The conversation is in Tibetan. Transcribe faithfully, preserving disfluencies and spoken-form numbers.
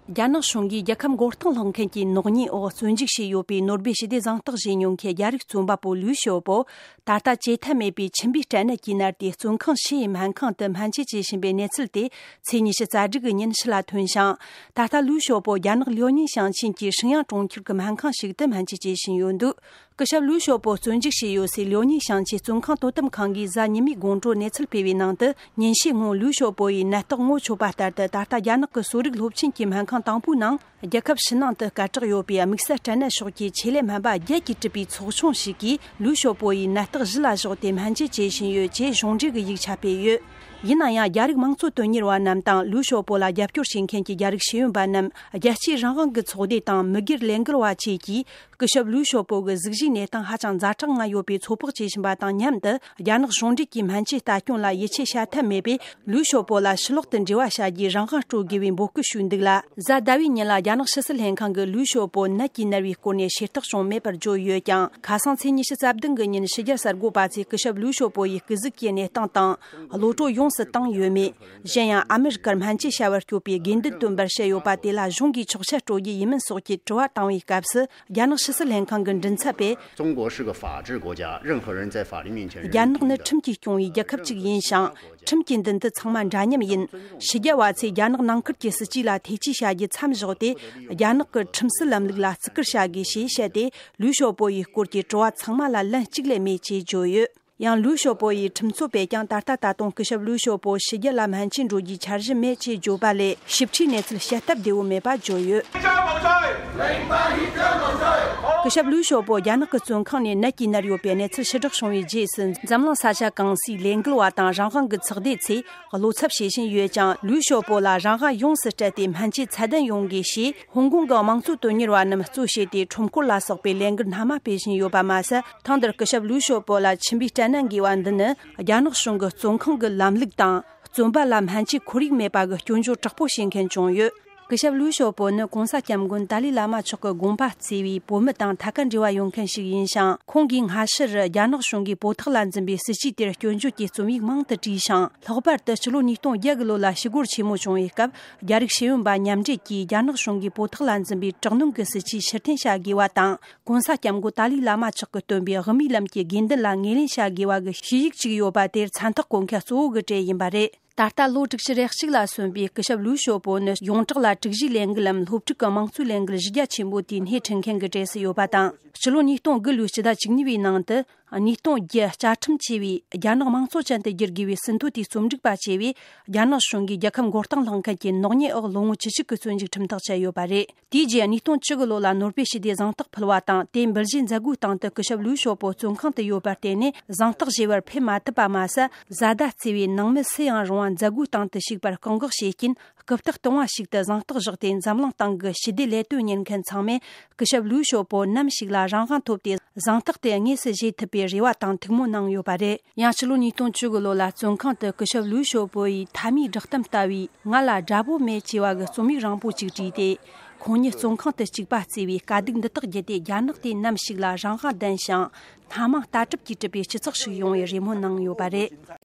རྒྱ་ནག་གཞུང་གིས་རྒྱལ་ཁབ་མགོ་རྟིང་སློང་མཁན་གྱི་ནག་ཉེས་འོག་བཙོན་འཇུག་བྱས་ཡོད་པའི་ནོར་སྦེལ་ཞི་བདེ་གཟེངས་རྟགས་བཞེས་མྱོང་མཁན་རྒྱ་རིགས་རྩོམ་པ་པོ་ལུའུ་ཞའོ་པོ། ད་ལྟ་བཅད་ཐབས་མེད་པའི་མཆིན་པའི་སྐྲན་ནད་ཀྱིས་མནར་ཏེ་བཙོན་ཁང་ཕྱི་ཡི་སྨན་ཁང་དུ་སྨན་བཅོས་བྱེད་བཞིན་པའི་གནས་ཚུལ་དེ་ཚེས་ཉི་ཤུ་རྩ་དྲུག་གི་ཉིན་ཕྱི་ལ་ཐོན་ཞིང་། ད་ལྟ་ལུའུ་ཞའོ་པོ་རྒྱ་ནག་ལིའོ་ཉིང་ཞིང་ཆེན་གྱི་ཧྲིན་ཡང་གྲོང་ཁྱེར་གྱི་སྨན་ཁང་ཞིག་ཏུ་སྨན་བཅོས་བྱེད་བཞིན་ཡོད་འདུག་སྐུ་ཞབས་ལུའུ་ཞའོ་པོ་བཙོན་འཇུག་བྱས་ཡོད་སའི་ལིའོ་ཉིང་ཞིང་ཆེན་བཙོན་ཁང་དོ་དམ་ཁང་གིས་གཟའ་ཉི་མའི་དགོང་དྲོ་གནས་ཚུལ་སྤེལ་བའི་ནང་དུ། ཉིན་ཤས་སྔོན་ལུའུ་ཞའོ་པོ་ཡི་ནད་རྟགས་ངོ་ཆོད་པ་ལྟར་དུ། ད་ལྟ་རྒྱ་ནག་གི་གསོ་རིག་སློབ་ཆེན་གྱི་སྨན་ཁང་དང་པོའི་ནང་རྒྱལ་ཁབ་ཕྱི་ནང་དུ་སྐད་གྲགས་ཡོད་པའི་དམིགས་བསལ་སྐྲན་ནད་ཕྱོགས་ཀྱི་ཆེད་ལས་སྨན་པ་བརྒྱད་ཀྱིས་གྲུབ་པའི་ཚོགས་ཆུང་ཞིག་གིས། ལུའུ་ཞའོ་པོ་ཡི་ནད་རྟགས་གཞི་ལ་བཞག་སྟེ་སྨན་བཅོས་བྱེད་བཞིན་ཡོད་ཅེས་གཞུང་འབྲེལ་གྱི་ཡིག་ཆ་སྤེལ་ཡོད། ཡིན་ན་ཡང་། རྒྱ་རིགས་དམངས་གཙོ་དོན་གཉེར་བ་རྣམས་དང་། ལུའུ་ཞའོ་པོ་ལ་རྒྱབ་སྐྱོར་བྱེད་མཁན་གྱི་རྒྱ་རིགས་ཤེས་ཡོན་པ་རྣམས། རྒྱལ་གཅེས་རང་དབང་གི་ཚོགས་སྡེ་དང་། མི་སྒེར་ལས་འགུལ་བ་བཅས་ཀྱིས། སྐུ་ཞབས་ལུའུ་ཞའོ་པོ་གི་གཟུགས་གཞིའི་གནས་སྟངས་ཧ་ཅང་ཛ་དྲག་ངང་ཡོད་པའི་ཚོད་དཔག་བྱེད་བཞིན་པ་དང་མཉམ་དུ། རྒྱ་ནག་གཞུང་འབྲེལ་གྱི་སྨན་བཅོས་ལྟ་སྐྱོང་ལ་ཡིད་ཆེས་བྱ་ཐབས་མེད་པས། ལུའུ་ཞའོ་པོ་ལ་ཕྱི་ལོག་ཏུ་འབྲེལ་བ་བྱ་རྒྱུའི་རང་དབང་སྤྲོད་དགོས་པའི་འབོད་སྐུལ་ཞུས་འདུག་ལ། གཟའ་ཟླ་བའི་ཉིན་ལ་རྒྱ་ནག་ཕྱི་སྲིད་ལྷན་ཁང་གིས་ལུའུ་ཞའོ་པོ་ནད་ཀྱིས་མནར་བའི་སྐོར་ནས་ཤེས་རྟོགས་བྱུང་མེད་པར་བརྗོད་ཡོད་ཀྱང་། ཁ་སང་ཚེས་ཉི་ཤུ་རྩ་བདུན་གི་ཉིན་ཕྱི་རྒྱལ་གསར་འགོད་པ་ཚོས་སྐུ་ཞབས་ལུའུ་ཞའོ་པོ་ཡི་སྐུ་གཟུགས་ཀྱི་གནས་སྟངས་དང་། གློད་གྲོལ་ཡོངས་སུ་བཏང་ཡོད་མེད། གཞན་ཡང་། ཨ་མི་རི་ཀར་སྨན་བཅོས་བྱ་བར་སྐྱོད་པའི་དགོས་འདུན་བཏོན་པར་བཤད་ཡོད་པ་དེ་ལ་གཞུང་གིས་ཆོག་མཆན་སྤྲོད་རྒྱུ་ཡིན་མིན་སོགས་ཀྱི་དྲི་བ་བཏང་བའི་སྐབས་སུ། རྒྱ་ནག་ཕྱི་སྲིད་ལྷན་ཁང་གི་མགྲིན་ཚབ་པས། 中国是个法治国家，任何人在法律面前人人平等。 རྒྱ་ནག་ནི་ཁྲིམས་ཀྱིས་སྐྱོང་བའི་རྒྱལ་ཁབ་ཅིག་ཡིན་ཞིང་། ཁྲིམས་ཀྱི་མདུན་དུ་ཚང་མ་འདྲ་མཉམ་ཡིན། ཕྱི་རྒྱལ་བ་ཚོས་རྒྱ་ནག་ནང་ཁུལ་གྱི་སྲིད་ཇུས་ལ་ཐེ་ཇུས་བྱ་རྒྱུ་མཚམས་བཞག་སྟེ། རྒྱ་ནག་གི་ཁྲིམས་སྲོལ་ལམ་ལུགས་ལ་བརྩི་བཀུར་བྱ་དགོས་ཞེས་བཤད་དེ། ལུའུ་ཞའོ་པོ་ཡི་སྐོར་གྱི་དྲི་བ་ཚང་མ་ལ་ལན་གཅིག་ལས་མེད་ཅེས་བརྗོད་ཡོད། ཡང་། ལུའུ་ཞའོ་པོ་ཡི་ཁྲིམས་རྩོད་པས་ཀྱང་། ད་ལྟ་ད་དུང་སྐུ་ཞབས་ལུའུ་ཞའོ་པོ་ཕྱི་རྒྱལ་ལ་སྨན་བཅོས་འགྲོ་རྒྱུའི་འཆར་གཞི་མེད་ཅེས་བརྗོད་པ་ལས། ཞིབ་ཕྲའི་གནས་ཚུལ་བཤད་ཐབས་བདེ་བོ་མེད་པ་བརྗོད་ཡོད། སྐུ་ཞབས་ལུའུ་ཞའོ་པོ་རྒྱ་ནག་གི་བཙོན་ཁང་ནས་ནད་ཀྱིས་མནར་ཡོད་པའི་གནས་ཚུལ་ཕྱིར་བསྒྲགས་བྱུང་བའི་རྗེས་སུ། འཛམ་གླིང་ས་ཆ་གང་སའི་ལས་འགུལ་བ་དང་རང་དབང་གི་ཚོགས་སྡེ་ཚོས་བློ་འཚབ་བྱེད་བཞིན་ཡོད་ཀྱང་། ལུའུ་ཞའོ་པོ་ལ་རང་དབང་ཡོངས་སུ་སྤྲད་དེ་སྨན་བཅོས་ཚད་ལྡན་ཡོང་དགོས་ཞེས། ཧོང་ཀོང་གི་དམངས་གཙོ་དོན་གཉེར་བ་རྣམས་གཙོ་བྱས་ཏེ། ཁྲོམ་སྐོར་ལ་སོགས་པའི་ལས་འགུལ་སྣ་མང་སྤེལ་བཞིན་ཡོད་པ་མ་ཟད། ཐེངས་འདིར་སྐུ་ཞབས་ལུའུ་ཞའོ་པོ་ལ་མཆིན་པའི་སྐྲན་ནད་འགོས་པ་འདི་ནི། རྒྱ་ནག་གཞུང་གི་བཙོན་ཁང་གི་ལམ་ལུགས་དང་། བཙོན་པ་ལ་སྨན་བཅོས་ཁོར་ཡུག་མེད་པ་གི་སྐྱོན་བརྗོད་དྲག་པོ་བྱེད་མཁན་བྱུང་ཡོད། སྐུ་ཞབས་ལུའུ་ཞའོ་པོ་ནི་༸གོང་ས་༸སྐྱབས་མགོན་ཏཱ་ལའི་བླ་མ་མཆོག་གི་དགོངས་པ་བརྩི་བའི་བོད་མི་དང་ཐད་ཀར་འབྲེལ་བ་ཡོད་མཁན་ཞིག་ཡིན་ཞིང་། ཁོང་གིས་སྔ་ཕྱིར་རྒྱ་ནག་གཞུང་གིས་བོད་ཐོག་ལ་འཛིན་པའི་སྲིད་ཇུས་དེར་སྐྱོན་བརྗོད་ཀྱི་རྩོམ་ཡིག་མང་དུ་བྲིས་ཤིང་། ལྷག་པར་དུ་ཕྱི་ལོ་ཉིས་སྟོང་བརྒྱད་གི་ལོ་ལ་ཞི་རྒོལ་ཆེན་མོ་བྱུང་བའི་སྐབས། རྒྱ་རིགས་ཤེས་ཡོན་པ་མཉམ་འབྲེལ་གྱིས་རྒྱ་ནག་གཞུང་གིས་བོད་ཐོག་ལ་འཛིན་པའི་དྲག་གནོན་གྱི་སྲིད་ཇུས་ཕྱིར་འཐེན་བྱ་དགོས་པ་དང་། ༸གོང་ས་༸སྐྱབས་མགོན་ཏཱ་ལའི་བླ་མ་མཆོག་གིས་བཏོན་པའི་དབུ་མའི་ལམ་གྱི་དགོས་འདུན་ལ་ངོས་ལེན་བྱ་དགོས་པ་གི་ཞུ་ཡིག་ཅིག་ཡོད་པ་དེར་མཚན་རྟགས་བཀོད་མཁན་གཙོ་བོ་གི་གྲས་ཡིན་པ་རེད། ད་ལྟ་ལོ་དྲུག་ཅུ་རེ་གཅིག་ལ་སོན་པའི་སྐུ་ཞབས་ལུའུ་ཞའོ་པོ་ནི་ཡོངས་གྲགས་ལ་དྲུག་བཞིའི་ལས་འགུལ་ལམ་སློབ་ཕྲུག་གི་དམངས་གཙོའི་ལས་འགུལ་གཞི་རྒྱ་ཆེན་པོ་དེའི་སྣེ་ཁྲིད་མཁན་གྱི་གྲས་སུ་ཡོད་པ་དང་། ཕྱི་ལོ་ཉིས་སྟོང་དགུ་ལོའི་སྤྱི་ཟླ་བཅུ་གཉིས་པའི་ནང་དུ། ཉིས་སྟོང་བརྒྱད་བཅའ་ཁྲིམས་ཆེ་བའི་རྒྱ་ནག་དམངས་གཙོ་ཅན་དུ་བསྒྱུར་དགོས་པའི་ཟིན་ཐོ་དེའི་རྩོམ་སྒྲིག་པ་བཅས་པས། རྒྱ་ནག་གཞུང་གིས་རྒྱལ་ཁབ་མགོ་རྟིང་སློང་མཁན་གྱི་ནག་ཉེས་འོག་ལོ་ངོ་བཅུ་གཅིག་གི་བཙོན་འཇུག་ཁྲིམས་ཐག་བཅད་ཡོད་པ་རེད། དེའི་རྗེས་ཉིས་སྟོང་བཅུ་གི་ལོ་ལ་ནོར་སྦེལ་ཞི་བདེའི་གཟེངས་རྟགས་ཕུལ་བ་དང་། དེ་འབུལ་བཞེས་མཛད་སྒོའི་སྟེང་དུ་སྐུ་ཞབས་ལུའུ་ཞའོ་པོ་བཙོན་ཁང་དུ་ཡོད་པར་བརྟེན་ནས་གཟེངས་རྟགས་བཞེས་པར་ཕེབས་མ་ཐུབ་པ་མ་ཟད། བཟའ་ཟླ་བརྩི་བའི་ནང་མི་སུ་ཡང་རུང་བ་མཛད་སྒོའི་སྟེང་དུ་ཞུགས་པར་བཀག་འགོག་བྱེད་རྐྱེན། སྐུ་རྟགས་སྟོང་བ་ཞིག་ཏུ་གཟེངས་རྟགས་བཞག་སྟེ། འཛམ་གླིང་སྟེང་གི་ཞི་བདེ་ལས་དོན་གཉེར་མཁན་ཚང་མས་སྐུ་ཞབས་ལུའུ་ཞའོ་པོ་ནམ་ཞིག་ལ་རང་དབང་ཐོབ་སྟེ། གཟེངས་རྟགས་དེ་དངོས་སུ་བཞེས་ཐུབ་པའི་རེ་བ་དང་ཐུགས་སྨོན་གནང་ཡོད་པ་རེད། ཡང་ཕྱི་ལོ་ཉིས་སྟོང་བཅུ་དགུ་ལོ་ལ་བཙོན་ཁང་དུ་སྐུ་ཞབས་ལུའུ་ཞའོ་པོ་ཡི་མཐའ་མའི་བསྒྲགས་གཏམ་ལྟ་བུའི། ང་ལ་དགྲ་བོ་མེད་ཅེས་པ་གི་རྩོམ་ཡིག་རིང་པོ་ཅིག་བྲིས་ཏེ། ཁོང་ཉིད་བཙོན་ཁང་དུ་བཅུག་པ་བརྩིས་པའི་དཀའ་སྡུག་འདི་དག་བརྒྱུད་དེ། རྒྱ་ནག་དེ་ནམ་ཞིག་ལ་རང་དབང་ལྡན་ཞིང་། སྣ་མང་ལྟ་གྲུབ་ཀྱིས་གྲུབ་པའི་སྤྱི་ཚོགས་ཤིག་ཡོང་བའི་རེ་སྨོན་གནང་ཡོད་པ་རེད།